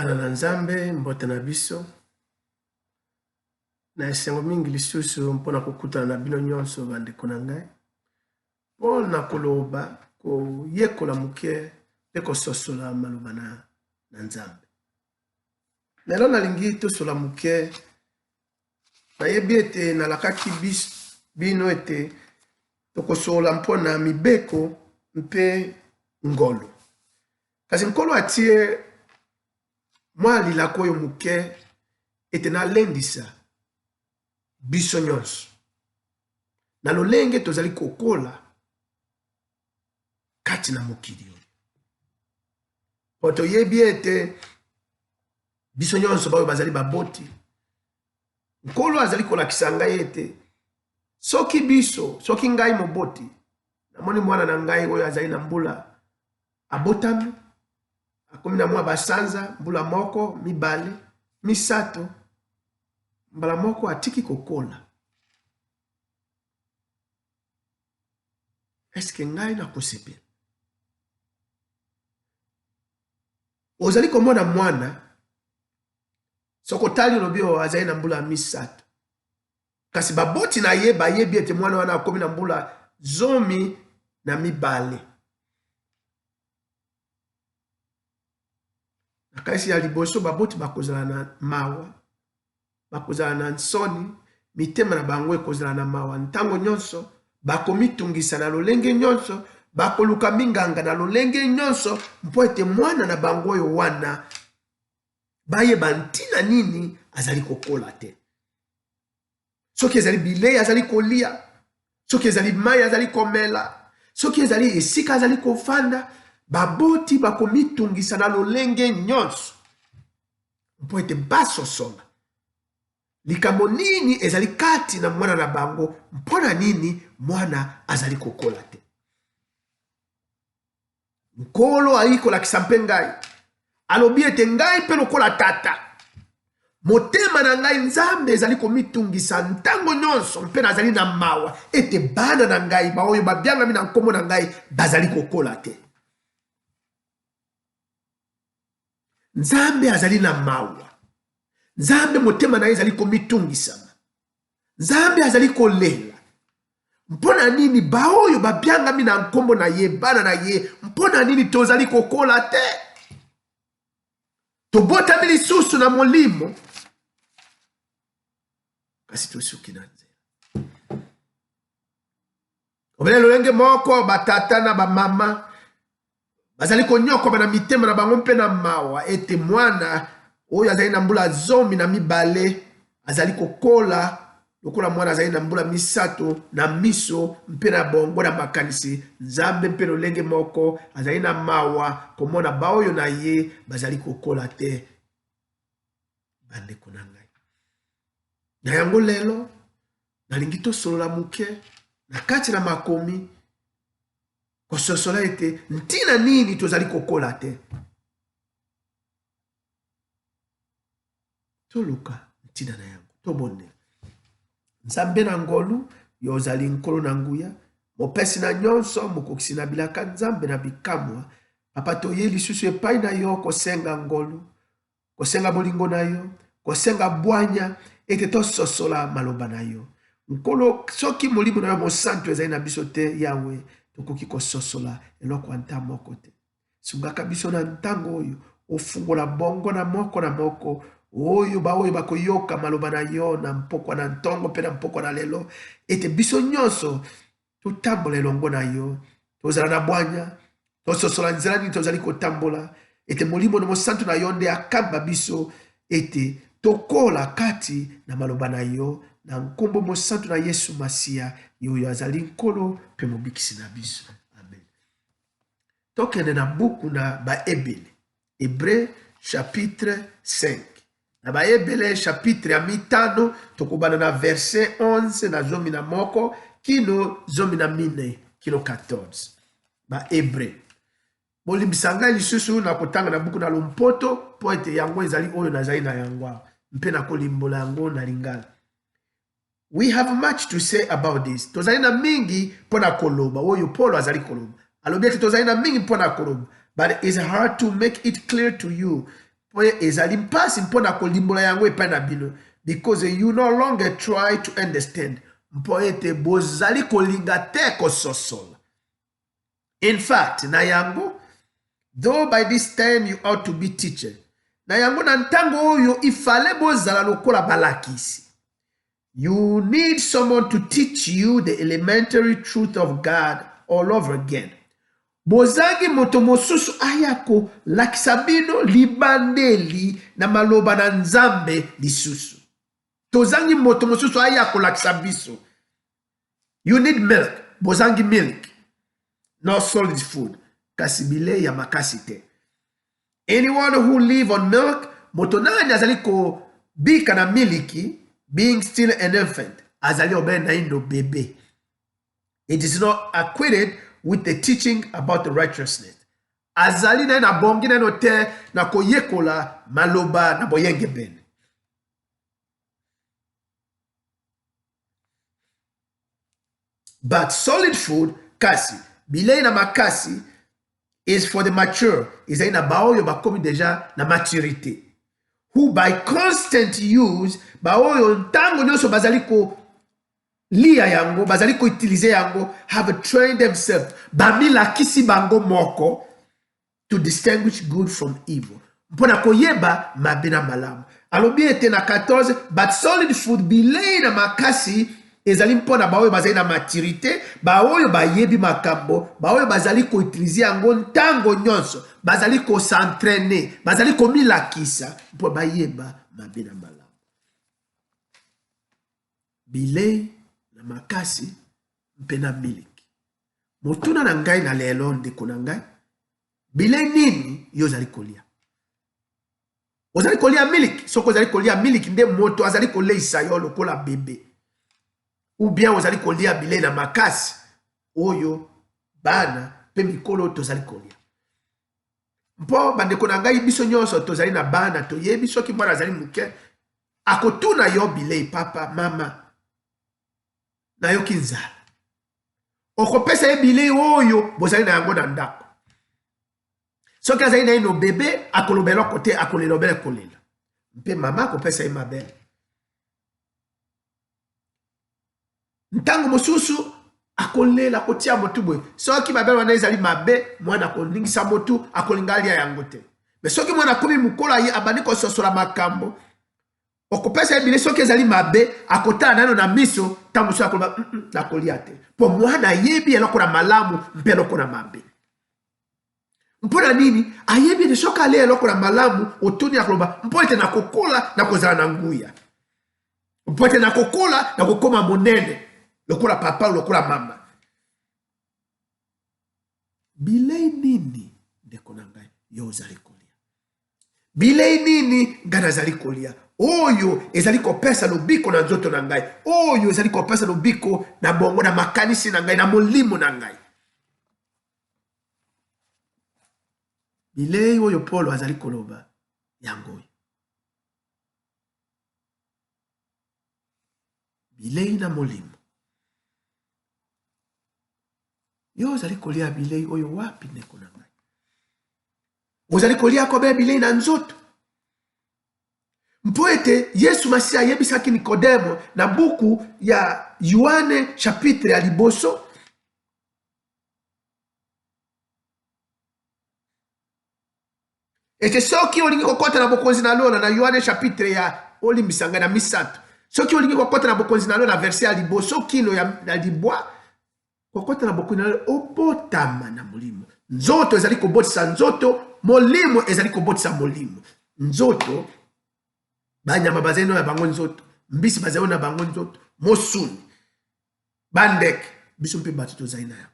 Bana na Nzambe, mbote na biso. Na esengo mingi lisusu mpo na kokutana na bino nyonso bandeko na ngai, mpo na koloba, koyekola moke mpe kososola maloba na, na Nzambe. Lelo nalingi tosola moke. Nayebi ete nalakaki bino ete tokosolola mpo na mibeko mpe ngolu. Kasi Nkolo atie mwa lilako oyo moke ete nalendisa biso nyonso na lolenge tozali kokola kati na mokili oyo, mpo toyebi ete biso nyonso baoyo bazali baboti, Nkolo azali kolakisa ngai ete soki biso, soki ngai moboti, namoni mwana na ngai oyo azali na mbula abotami, akomi na mwa basanza, mbula moko, mibale, misato, mbala moko atiki kokola. Eske ngai nakosepela? Ozali komona mwana, soki otali olobi oyo azali na mbula misato, kasi baboti na ye bayebi ete mwana wana akomi na mbula 12. Nakanisi ya liboso baboti bakozala na mawa, bakozala na nsoni, mitema na bango ekozala na mawa ntango nyonso, bakomitungisa na lolenge nyonso, bakoluka minganga na lolenge nyonso mpo ete mwana na bango oyo wana bayeba ntina nini azali kokola te. Soki ezali bilei azali kolia, soki ezali mai azali komela, soki ezali esika azali kofanda, baboti bakomitungisa na lolenge nyonso mpo ete basosola likambo nini ezali kati na mwana na bango, mpo na nini mwana azali kokola te. Nkolo ayei kolakisa mpe ngai, alobi ete ngai mpe lokola tata, motema na ngai Nzambe ezali komitungisa ntango nyonso, mpe nazali na mawa ete bana na ngai baoyo babyangami na nkombo na ngai bazali kokola te. Nzambe azali na mawa. Nzambe motema na ye ezali komitungisama. Nzambe azali kolela. Mpo na nini baoyo babyangami na nkombo na ye, bana na ye, mpo na nini tozali kokola te? Tobotami lisusu na molimo, kasi tosuki na nzela. Obele lolenge moko batata na bamama bazali konyokwama na mitema na bango mpe na mawa ete mwana oyo azali na mbula 12 azali kokola lokola mwana azali na mbula 3 na miso mpe na bongo na makanisi. Nzambe mpe lolenge moko azali na mawa komona baoyo na ye bazali kokola te. Bandeko na ngai, na yango lelo nalingi tosolola moke na kati na makomi, kososola ete ntina nini tozali kokola te. Toluka ntina na yango, tobondela. Nzambe na ngolu, yo ozali Nkolo na nguya, mopesi na nyonso, mokokisi na bilaka, Nzambe na bikamwa. Papa, toye lisusu epai na yo kosenga ngolu, kosenga bolingo na yo, kosenga bwanya ete tososola maloba na yo. Nkolo, soki Molimo na yo Mosantu ezali na biso te, Yawe, tokoki kososola eloko ata moko te. Sungaka biso na ntango oyo, ofungola bongo na moko na moko oyo baoyo bakoyoka maloba na yo na mpokwa na ntongo mpe na mpokwa na lelo, ete biso nyonso totambola elongo na yo, tozala na bwanya, tososola nzela nini tozali kotambola, ete Molimo na Mosantu na yo nde akamba biso, ete tokola kati na maloba na yo, na nkombo mosantu na Yesu Masiya, ye oyo azali Nkolo mpe Mobikisi na biso. Amen. Tokende na buku na Baebele, Hebreu chapitre 5. Na Baebele chapitre ya 5, tokobanda na verset 11 na 11 kino 14 kino 14. Baebre. Bolimbisa ngai lisusu na kotanga na buku na lompoto mpo ete yango ezali oyo nazali na yango awa mpe nakolimbola yango na lingala. We have much to say about this. Tozali na mingi mpo na koloba. Oyo Paulo azali koloba. Alobi ete tozali na mingi mpo na koloba. But it's hard to make it clear to you. Mpo ezali mpasi mpo na kolimbola yango epai na bino, because you no longer try to understand, mpo ete bozali kolinga te kososola. In fact, na yango, though by this time you ought to be teacher, na yango na ntango oyo ifale bozala lokola balakisi. You need someone to teach you the elementary truth of God all over again. Bozangi moto mosusu aya kolakisa bino libandeli na maloba na Nzambe lisusu. Tozangi moto mosusu aya kolakisa biso. You need milk. Bozangi milk. No solid food. Kasi bilei ya makasi te. Anyone who live on milk, moto nani azali kobika na miliki, being still an infant, azali obele naino bebe. It is not acquitted with the teaching about the righteousness. Azali naino abongi naino te na koyekola maloba na boyengebene. But solid food, kasi bilei na makasi, is for the mature, ezali na baoyo bakomi deja na maturité, who by constant use, baoyo ntango nyonso bazali kolia yango, bazali koutilize yango, have trained themselves, bamilakisi bango moko, to distinguish good from evil, mpo na koyeba mabe na malamu. Alobi ete na 14, but solid food, bilei na makasi, ezali mpo na baoyo bazali na maturite, baoyo bayebi makambo, baoyo bazali koutilize yango ntango nyonso, bazali kosentraine, bazali komilakisa mpo bayeba mabe na malamu. Bilei na makasi mpe na miliki. Motuna na ngai na lelo, ndeko na ngai, bilei nini yo ozali kolia? Ozali kolia miliki? Soki ozali kolia miliki, nde moto azali koleisa yo lokola bebe, ou bien ozali kolia bilei na makasi oyo bana mpe mikolo tozali kolia. Mpo bandeko na ngai, biso nyonso tozali na bana, toyebi soki mwana azali moke akotuna yo bilei, papa, mama, nayoki nzala. Okopesa ye bilei oyo bozali na yango na ndako. Soki azali naino bebe, akoloba eloko te, akolela obele kolela, mpe mama akopesa ye mabele. Ntango mosusu akolela, akotia motu boye. Soki mabele wana ezali mabe, mwana akoningisa motu, akolinga alia yango te. Me soki mwana akomi mokolo, aye abandi kososola makambo, okopesa ye bilei soki ezali mabe, akotala nano na miso, ntango mosusu akoloba mm -mm, nakolia te, mpo mwana ayebi eloko na malamu mpe eloko na mabe. Mpo na nini ayebi ete soki alia eloko na malamu, otuni, akoloba mpo ete nakokola, nakozala na nguya, mpo ete nakokola, nakokoma monene lokola papa, lokola mama. Bilei nini, ndeko na ngai, yo ozali kolia? Bilei nini ngai nazali kolia oyo ezali kopesa lobiko na nzoto na ngai, oyo ezali kopesa lobiko na bongo, na makanisi na ngai, na molimo na ngai? Bilei oyo Polo azali koloba yango oyo, bilei na molimo. Yo ozali kolia bilei oyo wapi, ndeko na ngai? Ozali kolia kobe bilei na nzoto? Mpo ete Yesu Masiya ayebisaki Nikodemo na buku ya Yoane chapitre ya liboso, ete soki olingi kokɔta na bokonzi na lola, na Yoane chapitre ya, olimbisa ngai, na misato, soki olingi kokɔta na bokonzi na lola, verse ya liboso kino ya libwa, kokɔta na bokonzi na lola, obotama na molimo. Nzoto ezali kobotisa nzoto, molimo ezali kobotisa molimo. Nzoto, banyama bazali na bango nzoto, mbisi bazali na bango nzoto, mosuni, bandeke, biso mpe bato tozali na yango.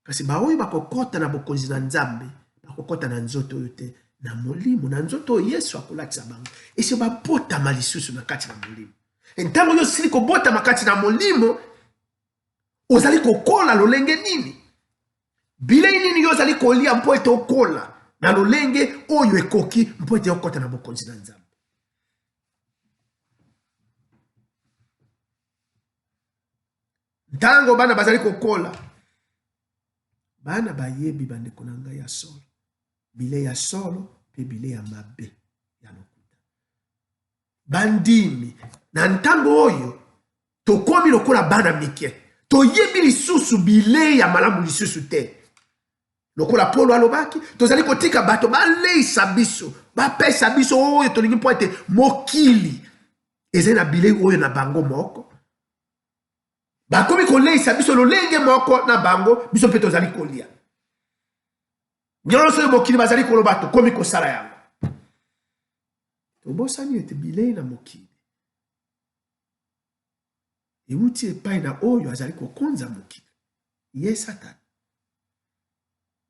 Kasi baoyo bakokɔta na bokonzi na Nzambe bakokɔta na nzoto oyo te, na molimo, na nzoto oyo Yesu akolatisa bango esi babotama lisusu na kati na molimo. Ntango yo osili kobotama kati na molimo, ozali kokola lolenge nini? Bilei nini yo ozali kolia mpo ete okola na lolenge oyo ekoki mpo ete okɔta na bokonzi na Nzambe? Ntango bana bazali kokola, bana bayebi, bandeko na ngai ya solo, bilei ya solo. mpe bilei ya mabe ya lokuta. Bandimi na ntango oyo tokomi lokola bana mike, toyebi lisusu bilei ya malamu lisusu te. Lokola Polo alobaki, tozali kotika bato baleisa biso, bapesa biso oyo tolingi, mpo ete mokili ezali na bilei oyo na bango moko. Bakomi koleisa biso lolenge moko na bango, biso mpe tozali kolia nyonso oyo mokili bazali koloba, tokomi kosala yango. Tobosani ete bilei na mokili euti epai na oyo azali kokonza mokili, ye Satana.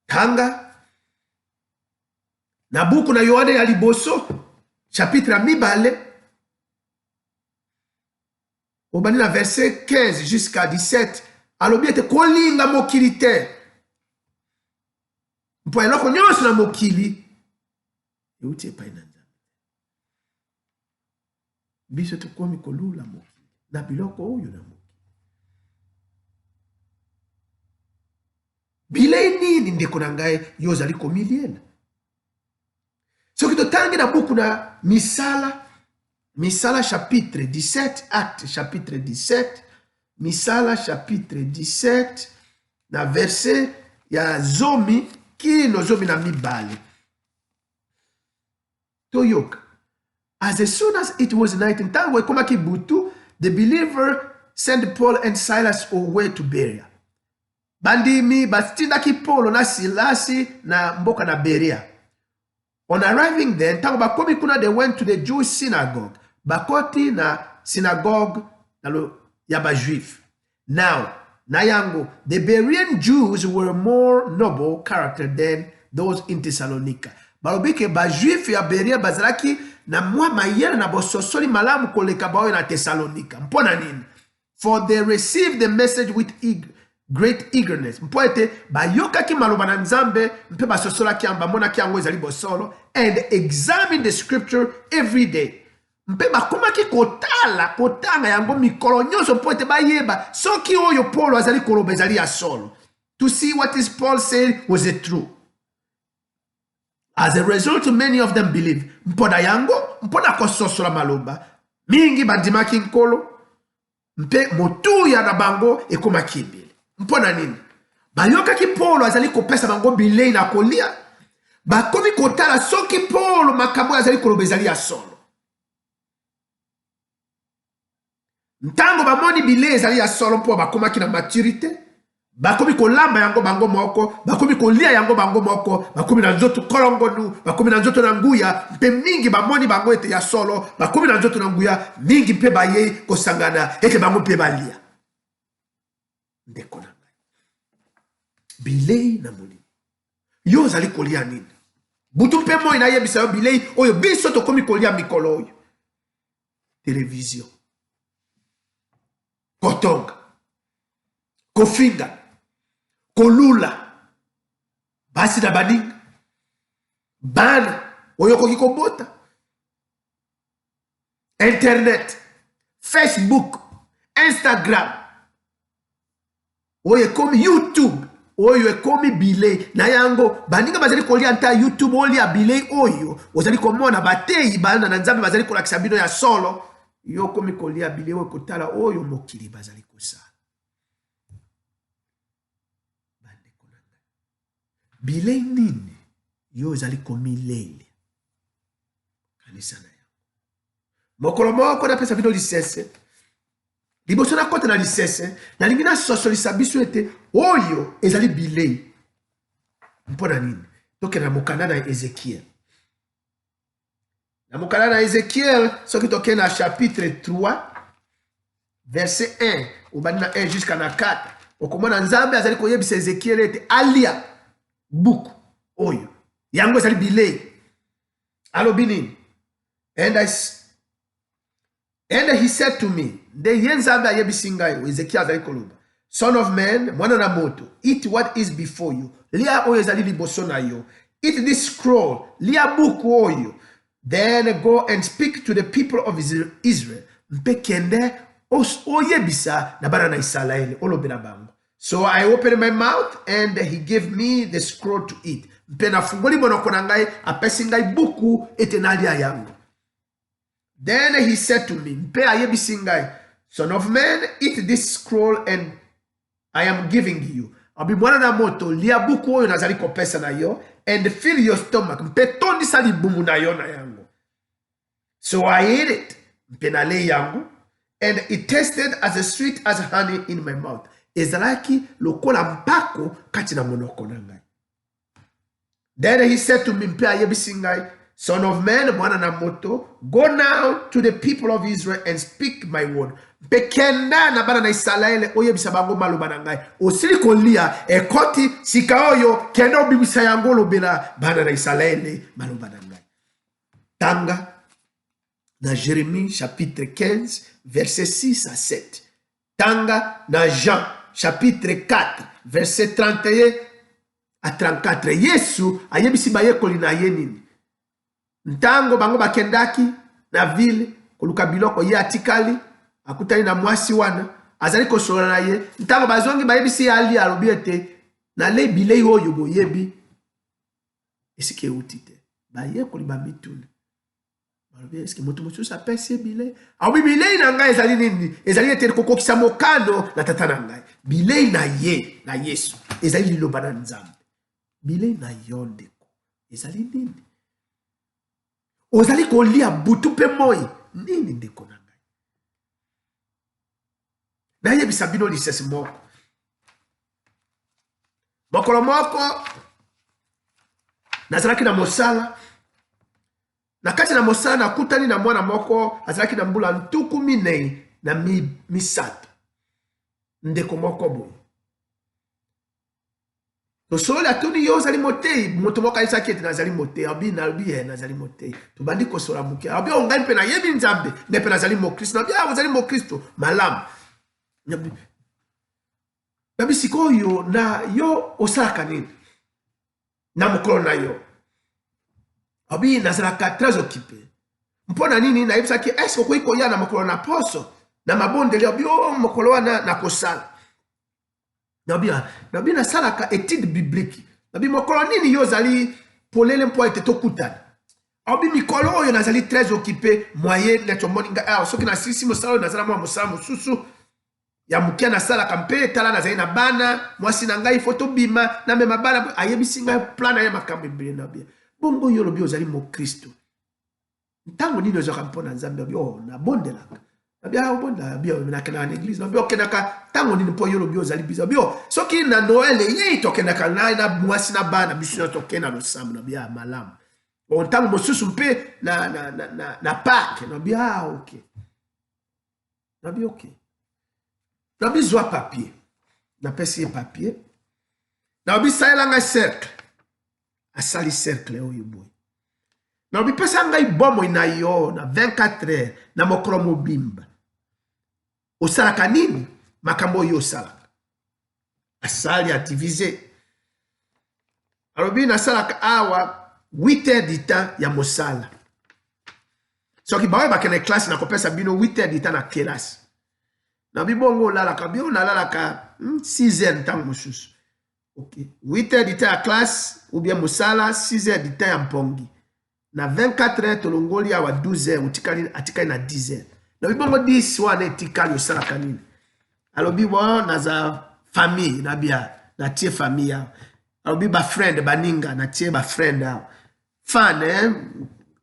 Tanga na buku na Yoane ya liboso, chapitre ya 2, obandi na verset 15 jusqu'à 17, alobi ete kolinga mokili te, mpo eloko nyonso na mokili euti epai na Nzambe. Biso tokomi kolula mokili na biloko oyo na mokili. Bilei nini, ndeko na ngai, yo ozali komiliela? Soki totangi na buku na Misala, Misala chapitre 17, Acte chapitre 17, Misala chapitre 17 na verset ya 10 kino 12, toyoka: As soon as it was night, ntango ekomaki butu, the believer sent Paul and Silas away to Berea. Bandimi batindaki Polo na Silasi na mboka na Berea. On arriving there, ntango bakomi kuna, they went to the Jewish synagogue. Bakoti na synagogue na ya bajuif. Now, na yango, the Berean Jews were more noble character than those in Thessalonica. Balobi ke bajuif ya Berea bazalaki na mwa mayele na bososoli malamu koleka baoyo na Thessalonica. Mpo na nini? For they received the message with great eagerness, mpo ete bayokaki maloba na Nzambe mpe basosolaki yango, bamonaki yango ezali bosolo, and examine the scripture every day, mpe bakomaki kotala, kotanga yango mikolo nyonso, mpo ete bayeba soki oyo Polo azali koloba ezali ya solo, to see what is Paul said was it true. As a result, many of them believe. Mpo na yango, mpo na kososola maloba, mingi bandimaki Nkolo, mpe motuya na bango ekomaki ebele. Mpo na nini? Bayokaki Polo azali kopesa bango bilei na kolia, bakomi kotala soki Polo makambo oyo azali koloba ezali ya solo. Ntango bamoni bilei ezali ya solo, mpo bakomaki na maturite, bakomi kolamba yango bango moko, bakomi kolia yango bango moko, bakomi na nzoto kolongonu, bakomi na nzoto na nguya, mpe mingi bamoni bango ete ya solo bakomi na nzoto na nguya mingi, mpe bayei kosangana ete bango mpe balia. Ndeko na ngai, bilei na molimo, yo ozali kolia nini butu mpe moi? Nayebisa yo bilei oyo biso tokomi kolia mikolo oyo: televizio, kotonga, kofinga, kolula basi na baninga, bana oyo okoki kobota, internet, Facebook, Instagram oyo ekomi YouTube, oyo ekomi bilei na yango. Baninga bazali kolia nta YouTube, olia bilei oyo ozali komona bateyi bana na Nzambe bazali kolakisa bino ya solo. Yo okomi kolia bilei oyo kotala oyo mokili bazali kosala. Bandeko na ngai, bilei nini yo ozali komilelia? Kanisa na yango. Mokolo moko napesa bino lisese. Liboso nakota na lisese, nalingi nasosolisa biso ete oyo ezali bilei. Mpo na nini? Tokende na mokanda na Ezekiel. Na mokanda na Ezekiel, soki tokende na chapitre 3 verset 1, obandi na 1 jusqu'à na 4, okomona Nzambe azali koyebisa Ezekiel ete alia buku oyo, yango ezali bilei. Alobi nini? And he said to me, nde ye Nzambe ayebisi ngai, Ezekiel azali koloba, "Son of man, mwana na moto, eat what is before you, lia oyo ezali liboso na yo, eat this scroll, lia buku oyo, then go and speak to the people of Israel, mpe kende oyebisa na bana na Isalaele, olobela bango." So I opened my mouth and he gave me the scroll to eat. Mpe nafungoli monoko na ngai, apesi ngai buku ete nalia yango. Then he said to me, mpe ayebisi ngai, Son of man, eat this scroll and I am giving you. Abi mwana na moto, lia buku oyo nazali kopesa na yo, and fill your stomach, mpe tondisa libumu na yo na yango. So I ate it, mpe nalei yango, and it tasted as sweet as honey in my mouth. Ezalaki lokola mpako kati na monoko na ngai. Then he said to me, mpe ayebisi ngai, Son of man, mwana na moto, go now to the people of Israel and speak my word. Mpe kenda na bana na Isalaele oyebisa bango maloba na ngai. Osili kolia ekoti sika oyo, kenda obimisa yango olobela bana na Isalaele maloba na ngai. Tanga na Jérémie chapitre 15 verset 6 à 7. Tanga na Jean chapitre 4 verset 31 à 34. Yesu ayebisi bayekoli na ye nini? Ntango bango bakendaki na ville koluka biloko, ye atikali, akutani na mwasi wana, azali kosolola na ye. Ntango bazongi, bayebisi ye alia, alobi ete nalei bilei oyo boyebi esika euti te. Bayekoli bamituna, balobi eske moto mosusu apesi ye bilei? Alobi bilei na ngai ezali nini? Ezali ete kokokisa mokano na tata na ngai. Bilei na ye na Yesu ezali liloba na Nzambe. Bilei na yo ndeko ezali nini? Ozali kolia butu mpe moi nini ndeko na ngai? Nayebisa bino lisese moko. Mokolo moko nazalaki na mosala. Na kati na mosala nakutani na mwana moko azalaki na mbula 43, ndeko moko boye. Tosololi, atuni yo ozali motei? Moto moko ayebisaki ete nazali motei. Abi nalobi ye nazali motei. Tobandi kosola moke. Abi o ngai mpe nayebi Nzambe, ngai mpe nazali mokristo. Nabi ah, ozali mokristo, malamu. Nabi sikoyo na yo osalaka nini na mokolo na yo? Abi nazalaka très occupé. Mpo na nini? Nayebisaki est-ce okoki koya na mokolo na poso na mabondeli? Abi o mokolo wana nakosala. Nabi nasalaka étude biblique. Nabi mokolo nini yo ozali polele mpo ete tokutana? Abi mikolo oyo nazali très occupé, moyen neti omoni ngai awa, soki nasilisi mosala oyo, nazala mwa mosala mosusu ya moke nasalaka, mpe tala nazali na bana, mwasi na ngai fo tobima, namema bana. Ayebisi ngai plan na ye, makambo ebele. Na bia bongo yo olobi ozali mokristo, ntango nini ozwaka mpo na Nzambe? Abi oh, nabondelaka. Abi ah, obondelaka? Abi oh, nakendaka na église. Abi okendaka ntango nini mpo yo olobi ozali biso? Abi oh, soki na Noël eyei tokendaka na mwasi na bana, biso nyonso tokende na losambo. Nabi ah, malamu. O ntango mosusu mpe na Pâques. Nabi ah, ok. Nabi ok, nabi zwa papier. Napesi ye papier, nabi salela ngai cercle. Asali cercle oyo boye. Nabi pesa ngai bomoi na yo na 24 heures, na mokolo mobimba osalaka nini, makambo oyo osalaka. Asali, adivise, alobi nasalaka awa 8 heures du temps ya mosala. Soki baoyo bakende classe, nakopesa bino 8 heures du temps na kelasi. Nabi bongo olalaka bio? Nalalaka 6 heures ntango mosusu. Ok, 8 heures du temps ya classe ou bien mosala, 6 heures du temps ya mpongi, na 24 heures tolongoli awa 12 heures, otikali, atikali na 10 heures. Nabi bongo 10 wana etikali osalaka nini? Alobi bon, naza famille. Nabia natie famille awa. Alobi bafriend, baninga, natie bafriend awa, fun, eh?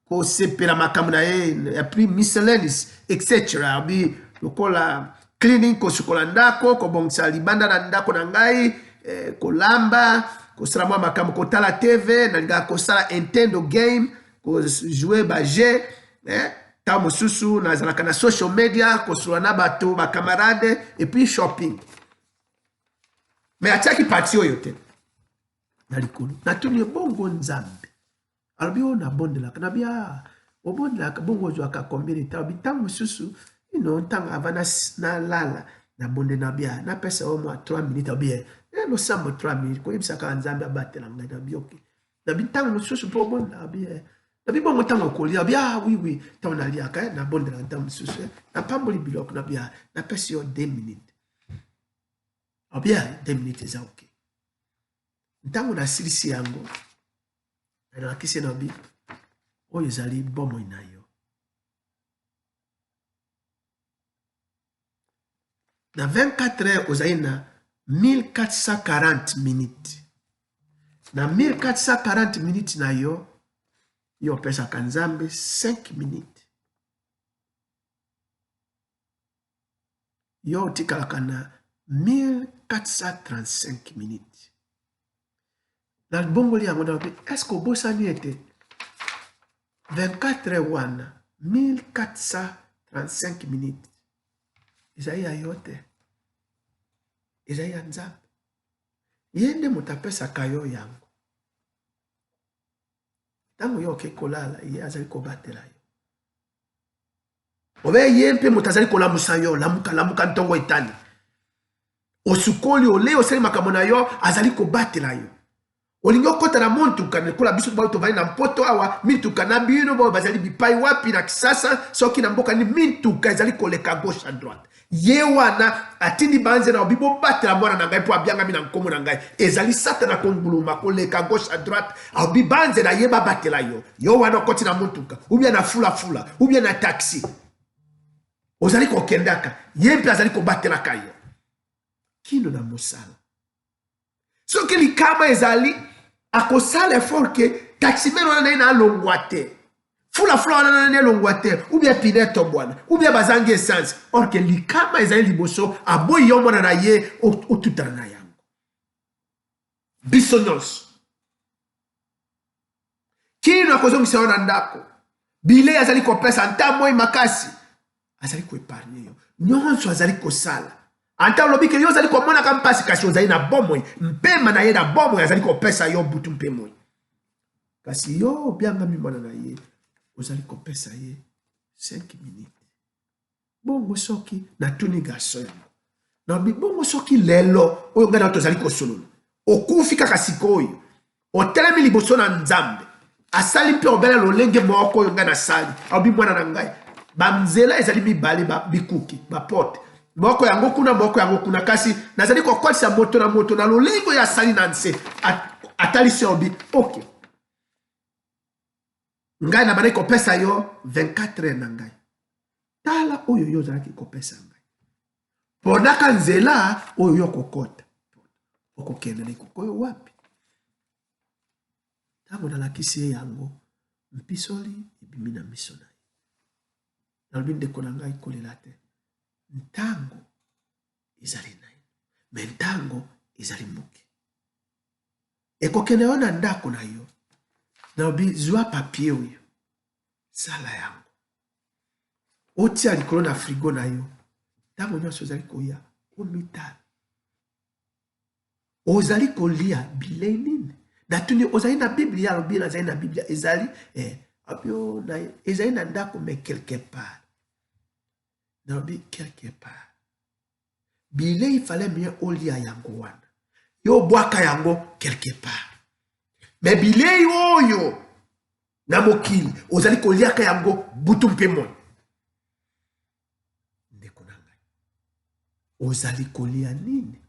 Kosepela makambo na ye, et puis miscellaneous etc. Alobi lokola cleaning, kosukola ndako, kobongisa libanda na ndako na ngai, kolamba, kosala mwa makambo, kotala TV, nalingaka kosala Nintendo game, kojouer bajeux, eh? Ntango mosusu nazalaka na social media, kosolola na bato, bacamarade, et puis shopping. Mais atiaki partie oyo te na likolo. Natuni ye bongo Nzambe? Alobi oyo nabondelaka. Nabi a obondelaka bongo ozwaka combien de temps? Alobi ntango mosusu ino ntango ava nalala nabonde. Nabi a napesa yo mwa 3 minutes. Alobi eh, losambo 3 minutes, koyebisaka Nzambe abatela ngai. Nabi ok. Nabi ntango mosusu mpo obondelaka? Abi eh. Nabi bongo ntango okolia? Abi ah, oui, ntango naliaka eh, nabondelaka ntango mosusu eh, napamboli biloko. Nabi ah, napesi yo 2 minutes. Abi ah, 2 minutes eza ok. Ntango nasilisi yango. Nalakisi ye na bi oyo ezali bomoi na yo. Na 24 heures ozali na 1440 minutes. Na 1440 minutes na yo, yo opesaka Nzambe 5 minutes. Yo otikalaka na 1435 minutes. Nabongoli yango nalobi, est-ce que obosani ete 24 heures wana 1435 minutes ezali ya yo te, ezali ya Nzambe. Ye nde moto apesaka yo yango. Ntango yo okei kolala, ye azali kobatela yo. Obe ye mpe moto azali kolamusa yo, lamuka, lamuka, ntongo etani. Osukoli, olei, osali makambo na yo, azali kobatela yo. Olingi okota na montuka, lokola biso baoyo tovandi na Mpoto awa, mituka na bino baoyo bazali bipai wapi na Kisasa, soki na mboka nini, mituka ezali koleka gauche à droite. Ye wana atindi banze na obi bobatela mwana na ngai mpo abiangami na nkombo na ngai. Ezali Satana konguluma koleka gauche à droite, alobi banze na ye babatela yo. Yo wana okoti na motuka, ou bien na fulafula, ou bien na taxi, ozali kokendaka, ye mpe azali kobatelaka yo kino na mosala. Soki likama ezali, akosala effort ke taximan wana na ye na alongwa te, fulafula wana na ye elongwa te, ou bien pine etombwana, ou bien bazangi essence. Or ke likama ezali liboso, aboyi yo mwana na ye otutana na yango. Biso nyonso kino akozongisa yo na ndako, bilei azali kopesa nta moi makasi, azali koepargne yo nyonso azali kosala. Ata olobi ke yo ozali komonaka mpasi, kasi ozali na bomoi, mpema na ye na bomoi azali kopesa yo butu mpe moi. Kasi yo obiangami mwana na ye, ozali kopesa ye 5 minutes. Bongo soki natuni garçon yango, nalobi bongo soki lelo oyo ngai na tozali kosolola, okufi kaka sikoyo, otelemi liboso na Nzambe, asali mpe obele lolenge moko oyo ngai nasali, alobi mwana na ngai, banzela ezali mibale, bikuki, baporte, moko yango kuna, moko yango kuna, kasi nazali kokotisa moto na moto na lolenge oyo asali na nse. Atalisi, alobi ok, ngai nabandaki kopesa yo 24 heures na ngai, tala oyo yo ozalaki kopesa ngai, ponaka nzela oyo yo okokota, okokende na ekuke oyo wapi. Ntango nalakisi ye yango, mpisoli ebimi na miso na ye. Nalobi ndeko na ngai, kolela te, ntango ezali naino, me ntango ezali moke. Ekokende yo na ndako na yo, nalobi zwa papier oyo, sala yango, otia likolo na frigo na yo, ntango nyonso ozali koya omitala ozali kolia bilei nini. Natuni ozali na Biblia? Alobi nazali na Biblia, ezali alobi oh, na, ezali na ndako mais quelque part. Nalobi quelque part bilei fallait mieux olia yango wana, yo obwaka yango quelque part, mais bilei oyo na mokili ozali koliaka yango butu mpe moi. Ndeko na ngai, ozali kolia nini?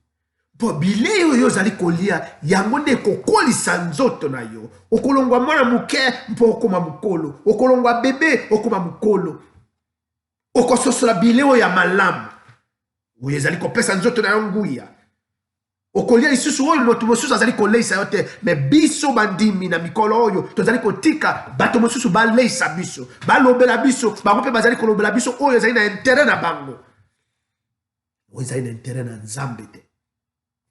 Mpo bilei oyo ozali kolia yango nde ekokolisa nzoto na yo. Okolongwa mwana moke mpo okoma mokolo, okolongwa bebe okoma mokolo. Okososola bilei oyo ya malamu oyo ezali kopesa nzoto na yo nguya. Okolia lisusu oyo moto mosusu azali koleisa yo te. Me biso bandimi na mikolo oyo tozali kotika bato mosusu baleisa biso, balobela biso, bango mpe bazali kolobela biso oyo ezali na intere na bango, oyo ezali na intere na Nzambe te.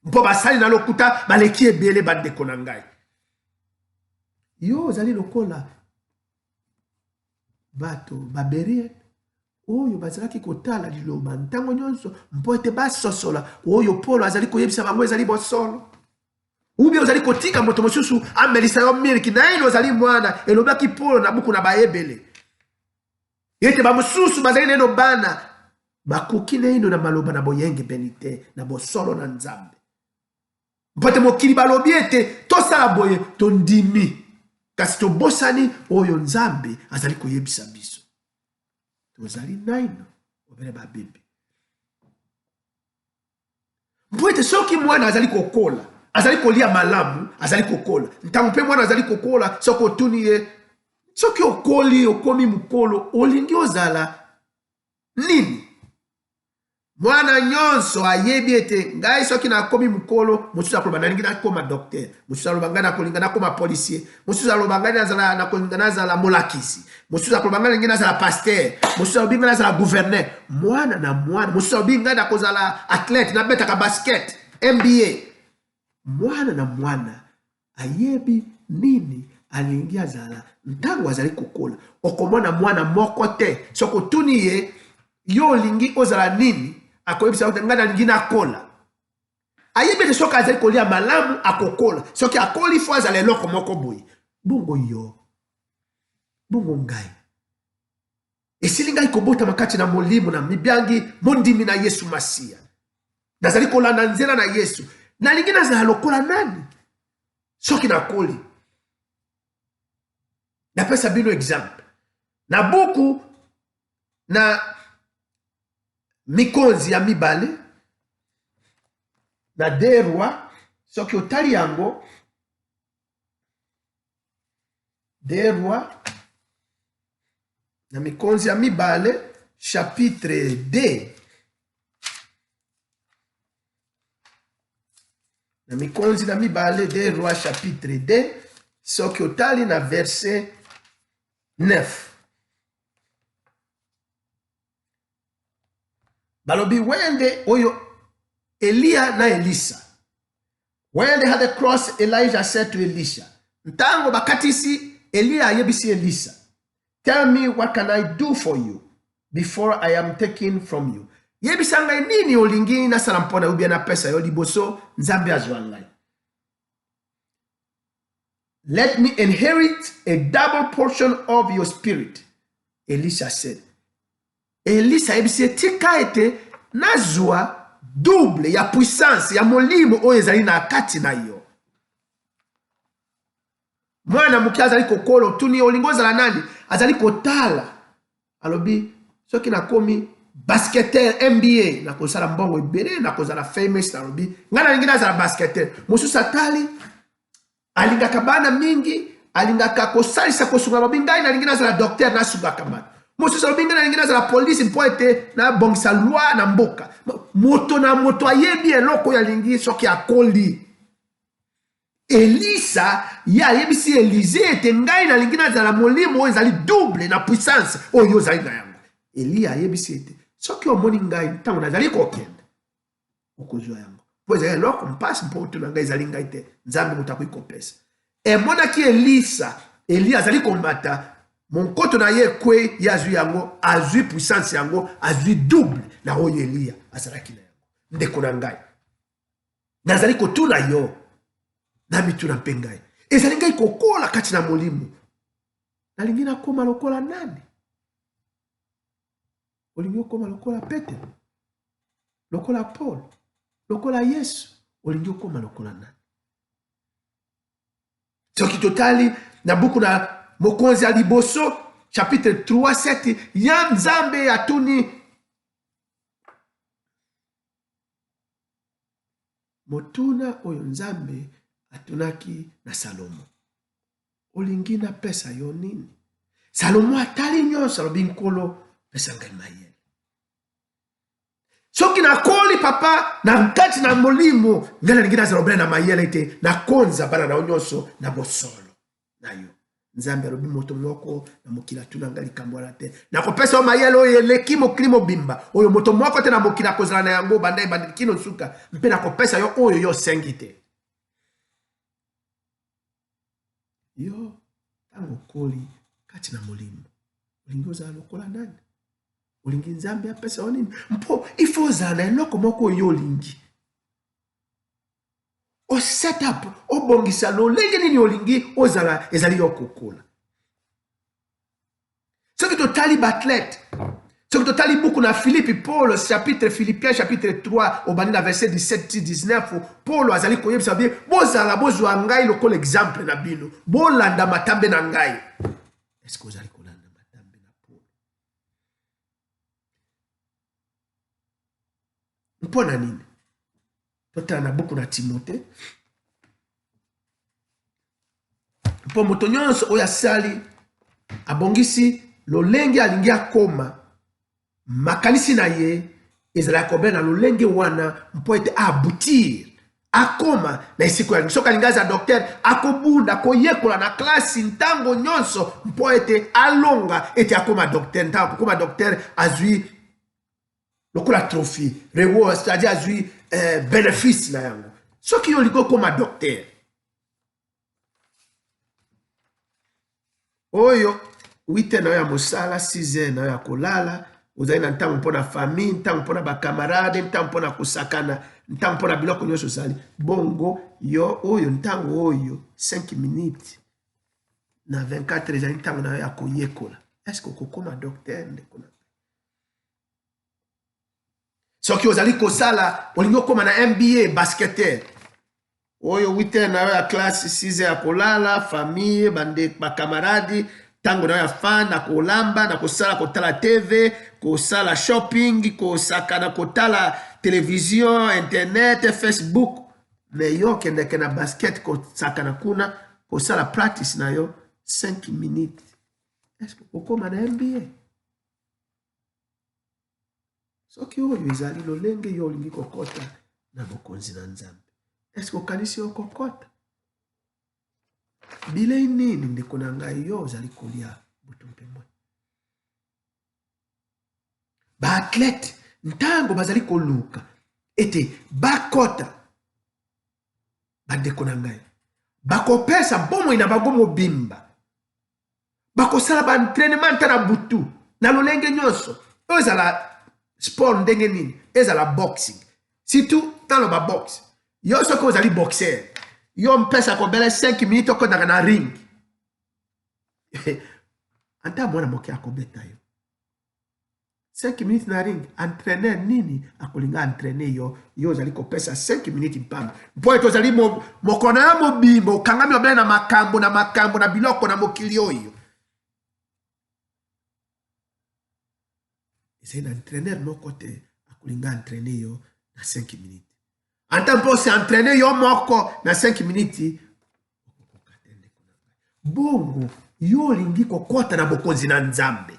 Mpo basali na lokuta baleki ebele. Bandeko na ngai, yo ozali lokola bato Baberie oyo bazalaki kotala liloba ntango nyonso mpo ete basosola oyo Polo azali koyebisa bango ezali bosolo. Ubi ozali kotika moto mosusu amelisa yo miliki naino ozali mwana, elobaki Polo na buku na Baebele, ete bamosusu bazali naino bana, bakoki naino na maloba na boyengebeni te na bosolo na Nzambe. Mpo ete mokili balobi ete tosala boye, tondimi, kasi tobosani oyo Nzambe azali koyebisa biso. Tozali naino obele babebe. Mpo ete soki mwana azali kokola, Azali kolia malamu, azali kokola. Ntango mpe mwana azali kokola, soki otuni ye, soki okoli, okomi mokolo, olingi ozala nini? Mwana nyonso ayebi ete ngai soki nakomi mokolo, mosusu akoloba nalingi nakoma docteur, mosusu aloba ngai nakolinga nakoma policier, mosusu aloba ngai nazala nakolinga nazala molakisi, mosusu akoloba ngai nalingi nazala pasteur, mosusu alobi ngai nazala gouverneur. Mwana na mwana, mosusu alobi ngai nakozala athlète, nabetaka basket, NBA. Mwana na mwana ayebi nini alingi azala ntango azali kokola. Okomona mwana moko te soki otuni ye, yo olingi ozala nini, akoyebisa yo te ngai nalingi nakola. Ayebi ete soki azali kolia malamu akokola, soki akoli fo azala eloko moko boye. Bongo yo, bongo ngai, esili ngai kobotama kati na molimo na mibiangi mondimi na Yesu Masiya. Nazali kolanda nzela na Yesu. Nalingi nazala lokola nani soki nakoli? Napesa bino exemple na buku na Mikonzi ya mibale na deux rois, soki otali yango deux rois na Mikonzi ya mibale chapitre 2, na Mikonzi na mibale, deux rois chapitre 2, soki otali na verset 9, balobi wende oyo Eliya na Elisa. When they had the cross, Elijah said to Elisha, ntango bakatisi, Eliya ayebisi Elisa, tell me what can I do for you before I am taken from you. Yebisa ngai nini olingi nasala mpo na yo, bia napesa yo liboso Nzambe azwa ngai. Let me inherit a double portion of your spirit. Elisha said. Elisa ayebisi ye, tika ete nazwa double ya puissance ya molimo oyo ezali na kati na yo. Mwana moke azali kokola, otuni ye olingi ozala nani? Azali kotala, alobi soki nakomi basketteur NBA nakosala mbongo ebele, nakozala famous. Nalobi ngai nalingi nazala basketteur. Mosusu atali, alingaka bana mingi, alingaka kosalisa, kosunga, alobi ngai nalingi nazala docteur, nasungaka bato. Mosusu alobi ngai nalingi nazala polisi mpo ete nabongisa loi na mboka. Moto na moto ayebi eloko oyo alingi soki akoli. Elisa ye ayebisi Elize ete ngai nalingi nazala molimo oyo ezali double na puissance oyo ozali na yango. Eliya ayebisi ete soki omoni ngai ntango nazali kokende, okozwa yango, mpo ezali eloko mpasi mpo otuna ngai, ezali ngai te, Nzambe moto akoki kopesa. Emonaki Elisa, Eliya azali komata, monkoto na ye ekwei, ye azwi yango, azwi puissance yango, azwi double na oyo Eliya azalaki na yango. Ndeko na ngai, nazali kotuna yo na mituna mpe ngai, ezali ngai kokola kati na molimo, nalingi nakoma lokola nani? Olingi okoma lokola Petelo, lokola Paul, lokola Yesu? Olingi okoma lokola nani? Soki totali na buku na Mokonzi ya liboso chapitre 3 7, ya Nzambe atuni motuna oyo Nzambe atunaki na Salomo, olingi napesa yo nini? Salomo atali nyonso, alobi, Nkolo, pesa ngai mayele. Soki nakoli papa na kati na molimo, ngai nalingi nazala obele na mayele ete nakonza bana na yo nyonso na bosolo na yo. Nzambe alobi, moto moko na mokili atuna ngai likambo wana te. Nakopesa yo mayele oyo eleki mokili mobimba, oyo moto moko te na mokili akozala na yango banda ebandeli kino nsuka, mpe nakopesa yo oyo yo osengi te. Yo ntango okoli kati na molimo, olingi ozala lokola nani? Olingi Nzambe apesa yo nini? Mpo ifo ozala na eloko moko oyo olingi oset up, obongisa lolenge nini olingi ozala, ezali yo kokola. Soki totali baathlète, soki totali buku na Philippe, Paul chapitre Philippiens chapitre 3, obandi na verset 17 ti 19, Paul azali koyebisa bino, bozala, bozwa ngai lokola exemple na bino, bolanda matambe na ngai. Est-ce que ozali kolanda matambe na Paul? Mpo na nini? Totala na buku na Timote. Mpo moto nyonso oyo asali, abongisi lolenge alingi akoma, makanisi na ye ezalaka kobela na lolenge wana mpo ete aboutir, akoma na esika oyo alingi. Soki alingi aza docteur, akobunda, akoyekola na klasi ntango nyonso mpo ete alonga ete akoma docteur. Ntango akokoma docteur, azwi lokola trophy, reward, c'est-à-dire azwi bénéfice na yango. Soki yo olingi okoma docteur, oyo 8 heures na yo ya mosala, 6 heures na yo ya kolala, ozali na ntango mpo na famille, ntango mpo na bakamarade, ntango mpo na kosakana, ntango mpo na biloko nyonso osali bongo. Yo oyo ntango oyo 5 minutes na 24 ezali ntango na yo ya koyekola, est-ce okokoma docteur, ndeko na? Soki ozali kosala, olingi okóma na NBA basketteur, oyo 8 heures na yo ya classe, 6 heures ya kolala, famille, bakamaradi, ntango na yo ya fan, na kolamba, na kosala, kotala TV, kosala shopping, kosakana, kotala télévision, internet, Facebook. Mais yo okendeke na basket, kosakana kuna, kosala practice na yo 5 minutes, est-ce okóma na NBA? Soki oyo ezali lolenge yo olingi kokɔta na bokonzi na Nzambe, est-ce okanisi okokɔta? Bilei nini, ndeko na ngai, yo ozali kolia butu mpe moi? Baathlète, ntango bazali koluka ete bakɔta, bandeko na ngai, bakopesa bomoi na bango mobimba, bakosala baentraînement nta na butu na lolenge nyonso oyo. Ezala sport ndenge nini, ezala boxing, surtout taloba boxe. Yo soki ozali boxer, yo mpesa kobele 5 minutes, okotaka na ring, ata mwana moke akobeta yo. 5 minutes na ring, entraîneur nini akolinga entraîner yo? Yo ozali kopesa 5 minutes mpamba, mpo ete ozali mokolo na yo mobimba okangami obele na makambo na makambo na biloko na mokili oyo. Ezali na entraîneur moko te akolinga entraîner yo na 5 minutes. Ata mpo ose entraîner yo moko na 5 minutes, okokoka te, ndeko na ngai. Bongo yo olingi kokɔta na bokonzi na Nzambe,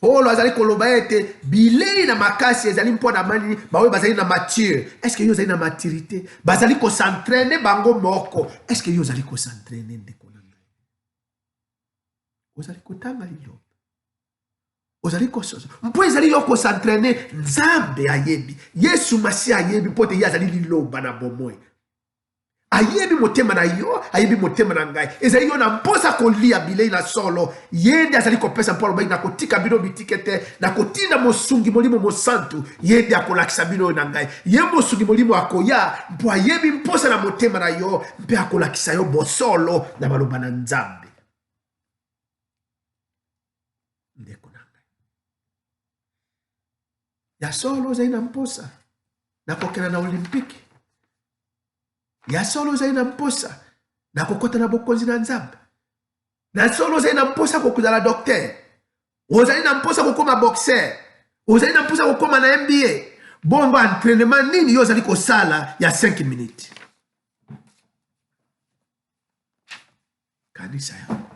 Polo azali koloba ete bilei na makasi ezali mpo na manini? Baoyo bazali na mature. Est-ce yo ozali na maturité? Bazali kos'entraîner bango moko. Est-ce yo ozali kos'entraîner, ndeko na ngai? Ozali kotanga liloba, ozali kososo mpo ezali yo kos'entraîner. Nzambe ayebi, Yesu Masiya ayebi, mpo te ye azali liloba na bomoi. Ayebi motema na yo, ayebi motema na ngai. Ezali yo na mposa kolia bilei na solo, ye nde azali kopesa, mpo alobaki: "Nakotika bino bitike te, nakotinda mosungi, Molimo Mosantu, ye nde akolakisa bino oyo na ngai." Ye mosungi Molimo akoya mpo ayebi mposa na motema na yo mpe akolakisa yo bosolo na maloba na Nzambe. Ndeko na ngai, ya solo ozali na mposa na kokenda na Olympique? Ya solo ozali na mposa na kokɔta na bokonzi na Nzambe? Na solo ozali na mposa kokozala docteur? Ozali na mposa kokóma boxer? Ozali na mposa kokóma na NBA? Bongo entraînement nini yo ozali kosala ya 5 minutes? Kanisa yango,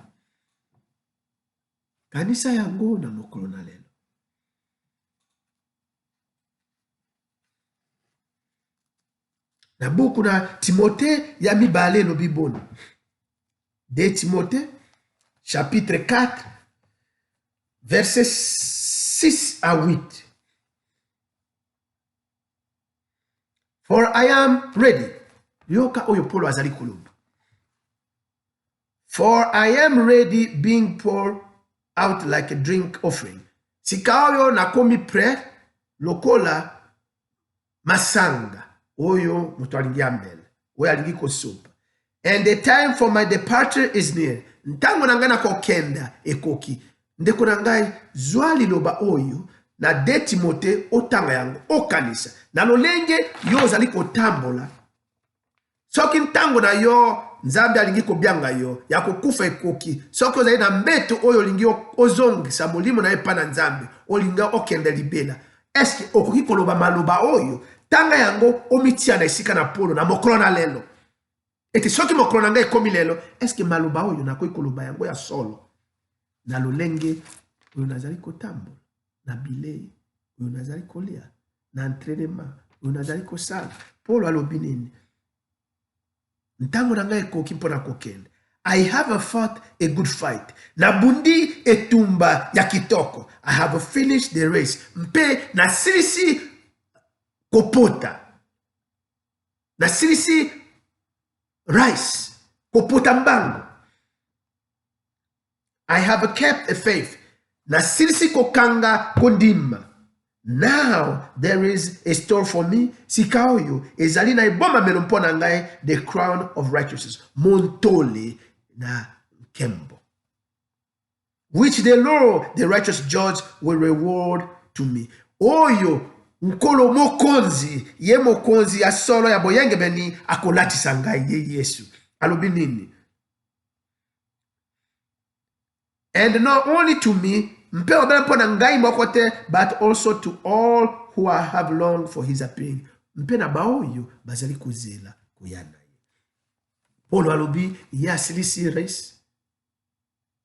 kanisa yango na mokolo na lelo. Na buku na Timote ya mibale elobi boni? 2 Timote chapitre 4, verset 6 à 8: "For I am ready." Yoka oyo Polo azali koloba: "For I am ready, being poured out like a drink offering." Sika oyo nakomi prêt lokola masanga oyo moto alingi amela, oyo alingi kosopa. "And the time for my departure is near." Ntango na ngai na kokenda ekoki. Ndeko na ngai, zwa liloba oyo na 2 Timote, otanga yango, okanisa na lolenge yo ozali kotambola. Soki ntango na yo Nzambe alingi kobianga yo ya kokufa ekoki, soki ozali na mbeto oyo olingi ozongisa molimo na yo epai na Nzambe, olingi okende libela, eske okoki koloba maloba oyo? Tanga yango, omitia na esika na Polo na mokolo na lelo. Ete soki mokolo na ngai ekomi lelo, eske maloba oyo nakoki koloba yango ya solo na lolenge oyo nazali kotambola, na bilei oyo nazali kolia, na entraînement oyo nazali kosala? Polo alobi nini? Ntango na ngai ekoki mpo na kokende. I have fought a good fight. Nabundi etumba ya kitoko. I have finished the race. Mpe nasilisi kopota. Nasilisi race, kopota mbangu. I have kept a faith. Nasilisi kokanga kondima. Now there is a store for me. Sika oyo ezali na ebombamelo mpo na ngai, the crown of righteousness, montole na nkembo, which the Lord, the righteous judge, will reward to me. Oyo Nkolo mokonzi, ye mokonzi ya solo ya boyengebeni akolatisa ngai, ye Yesu. Alobi nini? And not only to me, mpe obele mpo na ngai moko te, but also to all who have longed for his appearing, mpe na baoyo bazali kozela koya na ye. Polo alobi ye asilisi race,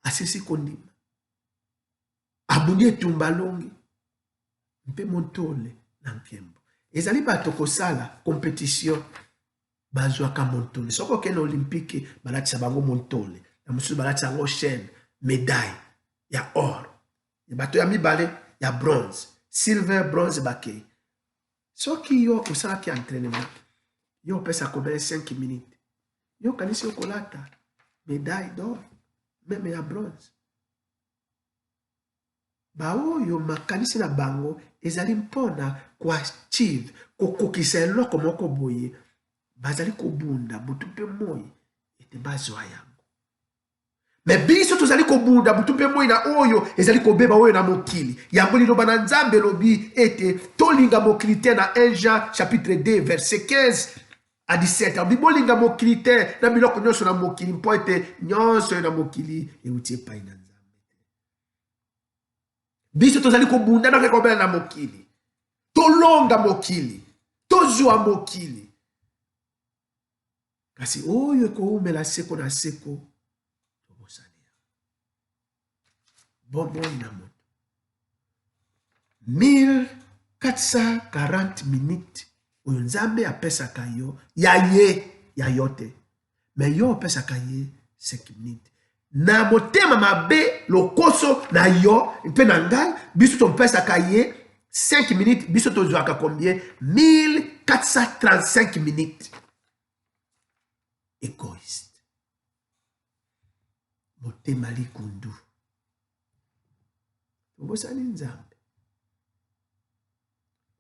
asilisi kondima, abundi etumba, alongi mpe montole na nkembo. Ezali bato kosala competition, bazwaka montole. Soki okende na olympique, balatisa bango montole, na mosusu balatisa yango chaîne, médaille ya or, ya bato ya mibale ya bronze, silver, bronze bakei. Soki yo osalaki entraînement, yo opesa combien? 5 minutes, yo okanisi okolata médaille d'or, même ya bronze? Baoyo makanisi na bango ezali mpona koachieve, kokokisa eloko moko boye, bazali kobunda butu mpe moi ete bazwa yango. Me biso tozali kobunda butu mpe moi na oyo ezali kobeba, oyo na mokili. Yango liloba na Nzambe elobi ete tolinga mokili te na 1 Jean chapitre 2 verset 15 à 17. Alobi bolinga mokili te na biloko nyonso na mokili, mpo ete nyonso oyo na mokili euti epai na Nzambe. Biso tozali kobunda na kobela na mokili, tolonga mokili, tozwa mokili, kasi oyo ekoumela seko na seko tobosani yango. Bomoi na moto 1440 minutes oyo Nzambe apesaka yo, ya ye, ya yo te, me yo opesaka ye 5 minutes na motema mabe, lokoso na yo mpe na ngai. Biso topesaka ye 5 minutes, biso tozwaka combien? 1435 minutes. Égoïste, motema likundu, tobosani Nzambe.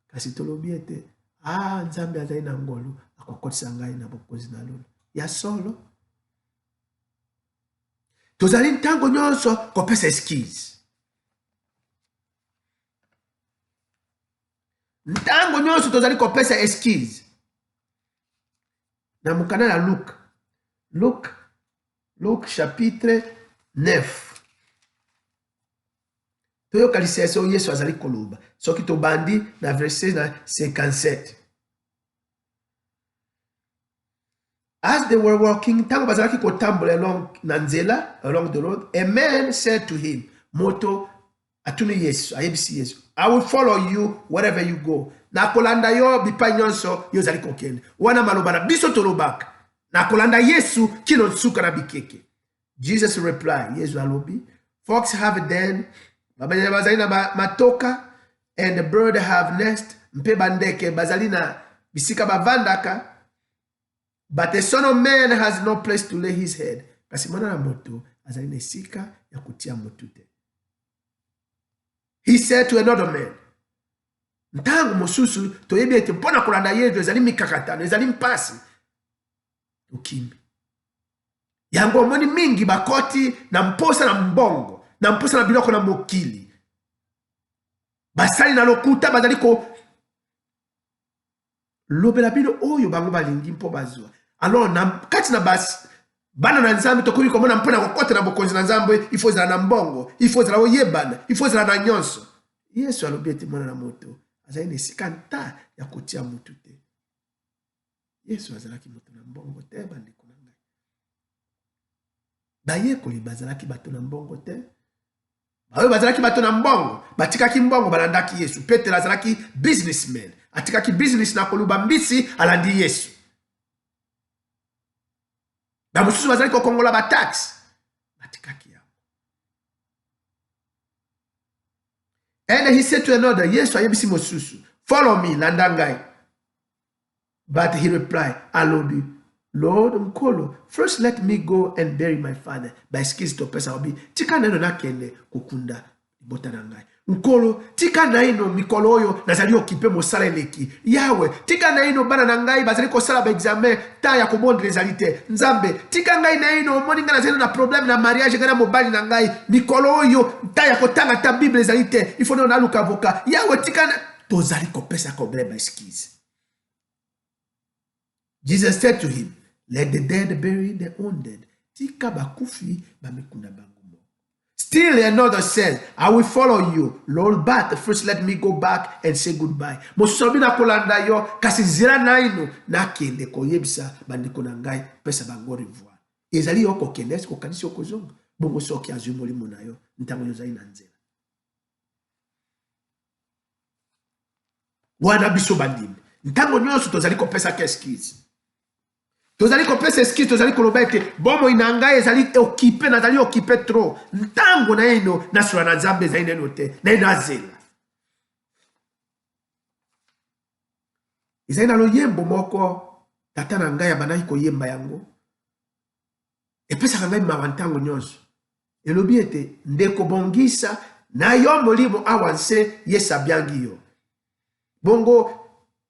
Kasi tolobi ete ah, Nzambe azali na ngolu, akokotisa ngai na bokonzi na lola. Ya solo, tozali ntango nyonso kopesa excuse, ntango nyonso tozali kopesa excuse. Na mokanda ya Luc, Luc chapitre 9, toyoka lisese oyo Yesu azali koloba. Soki tobandi na verset na 57: As they were walking, ntango bazalaki kotambola along na nzela, along the road, a man said to him, moto atuni Yesu, ayebisi Yesu, "I will follow you wherever you go." Nakolanda yo bipai nyonso yo ozali kokende. Wana maloba na biso tolobaka, nakolanda Yesu kino nsuka na bikeke. Jesus reply, Yesu alobi, "Fox have den," babanyama bazali na matoka, "and the bird have nest," mpe bandeke bazali na bisika bavandaka, "but the Son of Man has no place to lay his head." Kasi mwana na moto azali na esika ya kotia motu te. He said to another man. Ntango mosusu toyebi ete mpo na kolanda Yesu ezali mikakatano, ezali mpasi, tokimi yango. Omoni mingi bakoti na mposa na mbongo, na mposa na biloko na mokili, basali na lokuta bazali kolobela bino oyo bango balingi mpo bazwa. Alors na kati na basi, bana na Nzambe, tokoki komona mpo na kokɔta na bokonzi na Nzambe, ifo ezala na mbongo, ifo ezala oyebana, ifo ezala na nyonso. Yesu alobi ete mwana na moto azali na esika nta ya kotia motu te. Yesu azalaki moto na mbongo te, bandeko na ngai. Bayekoli bazalaki bato na mbongo te. Baoyo bazalaki bato na mbongo batikaki mbongo balandaki Yesu. Petelo azalaki businessman, atikaki business na koluba mbisi, alandi Yesu. Bamosusu bazalaki kokongola bataxe, batikaki yango. And he said to another, Yesu ayebisi mosusu, follow me, landa ngai. But he replied, alobi, Lord, Nkolo, first let me go and bury my father. Ba excuse topesa obi, tika naino nakende kokunda libota na ngai. Nkolo, tika naino mikolo oyo nazali okipe mosala eleki. Yawe, tika naino bana na ngai bazali kosala ba examen, temps ya kobondela ezali te. Nzambe, tika ngai naino, omoni ngai nazali na problème na mariage ngai na mobali na ngai. Mikolo oyo temps ya kotanga ta Bible ezali te. Il faut naino naluka avocat. Yawe, tika na... Tozali kopesa kobele ba excuse. Jesus said to him, Let the dead bury their own dead. Tika bakufi bamikunda bango moko. Still another said, I will follow you, Lord, but first let me go back and say goodbye. Mosusu alobi nakolanda yo, kasi zela naino nakende koyebisa bandeko na ngai, pesa bango revoir. Ezali yo kokende, eske okanisi okozonga? Bongo soki azwi molimo na yo ntango yo ozali na nzela. Wana biso bandimi ntango nyonso tozali kopesaka excuse, tozali kopesa excuse, tozali koloba ete bomoi na ngai ezali okipe, nazali okipe trop, ntango naino nasola na Nzambe ezali naino te, naino azela. Ezali na loyembo moko tata na ngai abandaki koyemba yango, epesaka ngai mawa ntango nyonso. Elobi ete, Ndeko, bongisa na yo molimo awa nse, Yesu abiangi yo. Bongo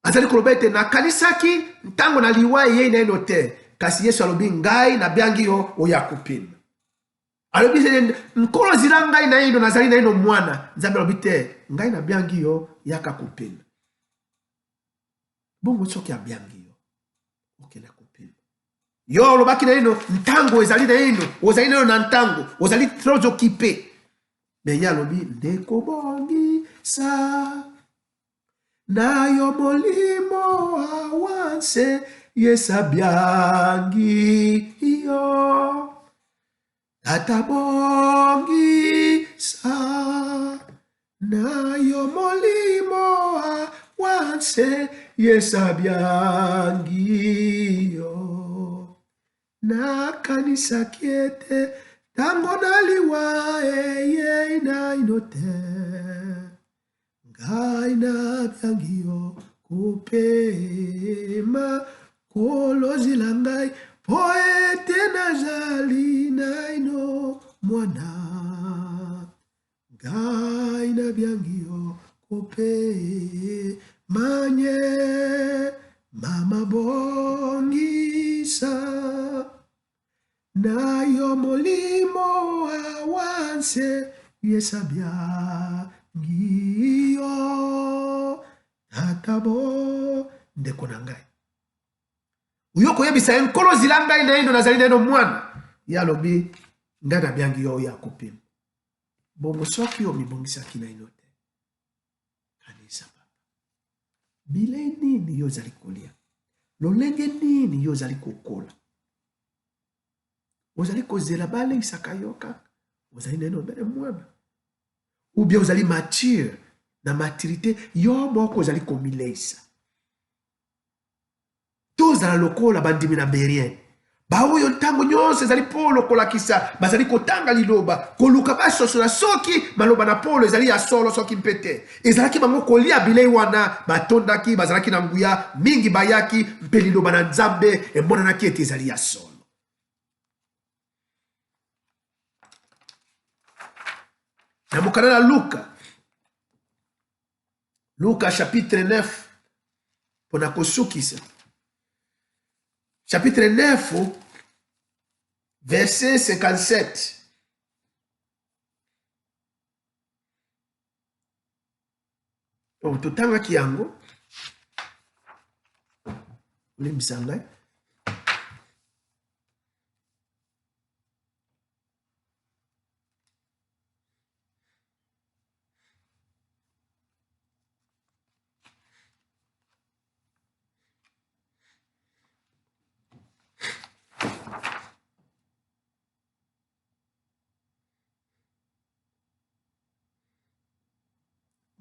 azali koloba ete, nakanisaki ntango na liwa eyei naino te, kasi Yesu alobi, ngai nabiangi yo oya kopema. Alobi, Nkolo, zila ngai naino, nazali naino mwana. Nzambe alobi te, ngai nabiangi yo, yaka kopema. Bongo soki abiangi yo, okenda kopema. Yo olobaki naino ntango ezali naino, ozali naino na ntango, ozali trop occupé. Me ye alobi ndeko bongisa na yo molimo awa nse, Yesu abiangi yo. Tata bongisa na yo molimo awa nse, Yesu abiangi yo. Nakanisaki ete ntango na liwa eyei naino te, ngai nabiangi yo kopema, kolozila ngai mpo ete nazali naino mwana. Ngai nabiangi yo kopema nye, mama bongisa na yo molimo awa nse, Yesu abiangi yo. Tata bo ndeko na ngai, oyo koyebisa ye, Nkolo zila ngai naino, nazali naino mwana. Ye alobi, ngai nabiangi yo oyo akopema. Bongo soki omibongisaki naino te, kanisa papa, bilei nini yo ozali kolia, lolenge nini yo ozali kokola. Ozali kozela baleisaka yo kaka, ozali naino obele mwana, ou bien ozali mature na maturité, yo moko ozali komileisa. Tozala lokola bandimi na Berien, baoyo ntango nyonso ezali Polo kolakisa, bazali kotanga liloba, koluka basosola soki maloba na Polo ezali ya solo soki mpe te. Ezalaki bango kolia bilei wana, batondaki, bazalaki na nguya mingi, bayaki mpe liloba na Nzambe emonanaki ete ezali ya solo. Na mokanda na Luka, Luka chapitre 9, mpo na kosukisa, chapitre 9 verset 57. Oh, totangaki yango, olimbisa ngai.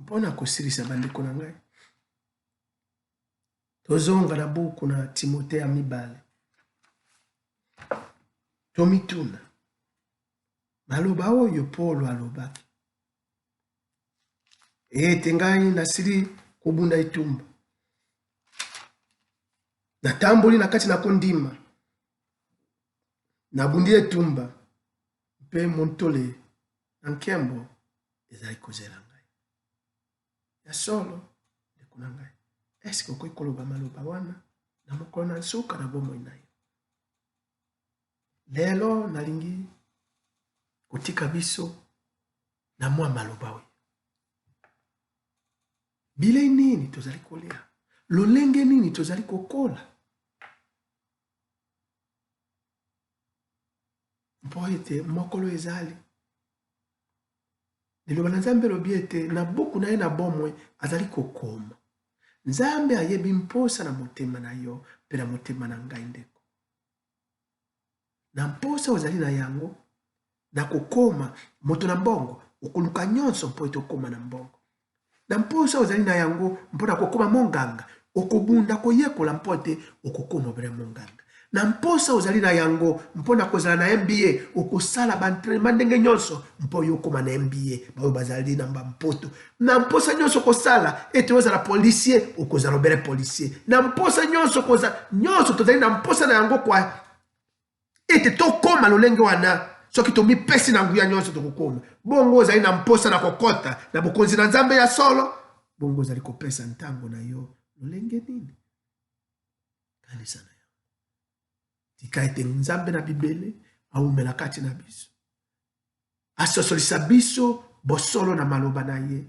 Mpo na kosilisa, bandeko na ngai, tozonga na buku na Timote ya mibale. Tomituna maloba oyo Polo alobaki ete ngai nasili kobunda etumba, natamboli na kati na kondima, nabundi etumba, mpe montole na nkembo ezali kozela ngai. Ya solo, ndeko na ngai, eske okoki koloba maloba wana na mokolo na nsuka na bomoi na yo? Lelo nalingi kotika biso na mwa maloba oyo. Bilei nini tozali kolia? Lolenge nini tozali kokola? Mpo ete mokolo ezali. Liloba na Nzambe elobi ete na buku na ye na bomoi azali kokoma. Nzambe ayebi mposa na motema na yo mpe na motema na ngai, ndeko. Na mposa ozali na yango na kokoma moto na mbongo, okoluka nyonso mpo ete okoma na mbongo. Na mposa ozali na yango mpo na kokoma monganga, okobunda koyekola mpo ete okokoma obele monganga. Na mposa ozali na yango mpo na kozala na MBA, okosala ba entraînement ndenge nyonso mpo yo okoma na MBA, baoyo bazali na bampoto. Na mposa nyonso okosala ete ozala policier, okozala obele policier. Na mposa nyonso okozala, nyonso tozali na mposa na yango kwa ete tokoma lolenge wana. Soki tomipesi na nguya nyonso, tokokoma bongo. Ozali na mposa na kokota na bokonzi na Nzambe ya solo, bongo ozali kopesa ntango na yo lolenge nini? Kanisa na yango. Tika ete Nzambe na bibele awumela kati na biso, asosolisa biso bosolo na maloba na ye.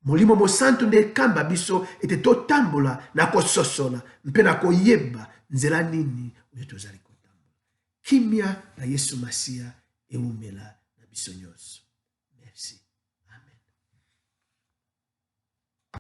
Molimo Mosantu nde ekamba biso ete totambola na kososola mpe na koyeba nzela nini oyo tozali kotambola. Kimia na Yesu Masiya ewumela na biso nyonso. Merci.